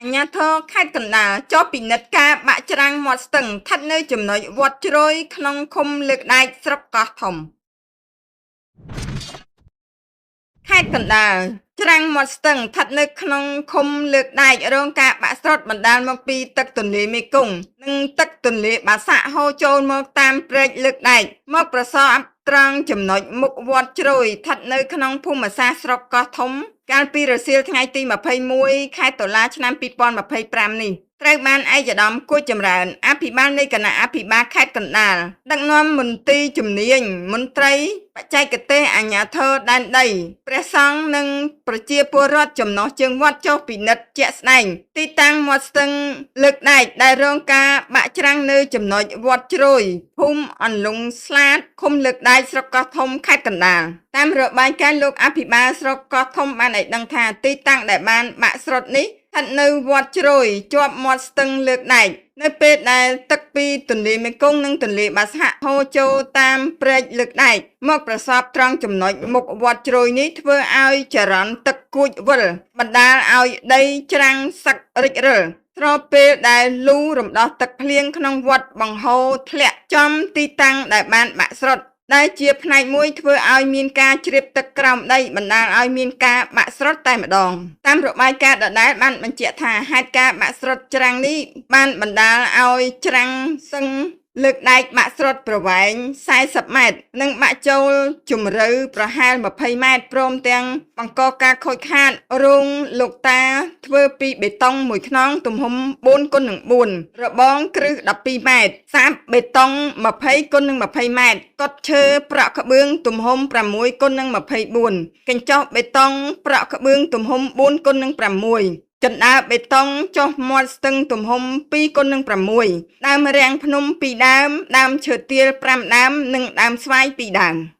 អាជ្ញាធរខេត្តកណ្ដាលចុះពិនិត្យការបាក់ច្រាំងមាត់ស្ទឹងស្ថិតនៅចំណុចវត្តជ្រោយក្នុងឃុំលើកដែកស្រុកកោះធំខេត្តកណ្ដាលច្រាំងមាត់ស្ទឹងស្ថិតនៅក្នុងឃុំលើកដែករងការបាក់ស្រុតបណ្ដាលមកពីទឹកទន្លេមេគង្គនិងទឹកទន្លេបាសាក់ហូរចូលមកតាមព្រែកលើកដែកមកប្រសពត្រង់ចំណុចមុខវត្តជ្រោយស្ថិតនៅក្នុងភូមិសាស្ត្រស្រុកកោះធំកាលពីរសៀលថ្ងៃទី21ខែតុលាឆ្នាំ2025នេះត្រូវបានឯកឧត្តមគួចចម្រើនអភិបាលនៃគណៈអភិបាលខេត្តកណ្ដាលដឹកនាំមន្ទីរជំនាញមន្ត្រីបច្ចេកទេសអាជ្ញាធរដែនដីព្រះសង្ឃនិងប្រជាពលរដ្ឋចំណុះជើងវត្តចុះពិនិត្យជាក់ស្ដែងទីតាំងមាត់ស្ទឹងលើកដែកដែលរងការបាក់ច្រាំងនៅចំណុចវត្តជ្រោយភូមិអន្លង់ស្លាតឃុំលើកដែកស្រុកកោះធំខេត្តកណ្ដាលតាមរបាយការណ៍លោកអភិបាលស្រុកកោះធំបានឲ្យដឹងថាទីតាំងដែលបានបាក់ស្រុតនេះស្ថិតនៅវត្តជ្រោយជាប់មាត់ស្ទឹងលើកដែកនៅពេលដែលទឹកពីទន្លេមេគង្គនិងទន្លេបាសាក់ហូរចូលតាមព្រែកលើកដែកមកប្រសពត្រង់ចំណុចមុខវត្តជ្រោយនេះធ្វើឲ្យចរន្តទឹកគួចវិលបណ្ដាលឲ្យដីច្រាំងសឹករិចរិលស្របពេលដែលលូរំដោះទឹកភ្លៀងក្នុងវត្តបង្ហូរធ្លាក់ចំទីតាំងដែលបានបាក់ស្រុតដែលជាផ្នែកមួយធ្វើឲ្យមានការជ្រាបទឹកក្រោមដីបណ្ដាលឲ្យមានការបាក់ស្រុតតែម្ដងតាមរបាយការណ៍ដដែលបានបញ្ជាក់ថាហេតុការណ៍បាក់ស្រុតច្រាំងនេះបានបណ្ដាលឲ្យច្រាំងសឹងលើកដែកបាក់ស្រុតប្រវែង40ម៉ែត្រនិងបាក់ចូលជម្រៅប្រហែល20ម៉ែត្រព្រមទាំងបង្កការខូចខាតរោងលោកតាធ្វើពីបេតុងមួយខ្នងទំហំ4គុណនឹង4របងគ្រឹះ12ម៉ែត្រសាបបេតុង20គុណនឹង20ម៉ែត្រកុដឈើប្រក់ក្បឿងទំហំ6គុណនឹង24កញ្ចុះបេតុងប្រក់ក្បឿងទំហំ4គុណនឹង6ជណ្ដើរបេតុងចុះមាត់ស្ទឹងទំហំ2គុណនឹង6ដើមរាំងភ្នំ2ដើមដើមឈើទាល5ដើមនិងដើមស្វាយ2ដើម។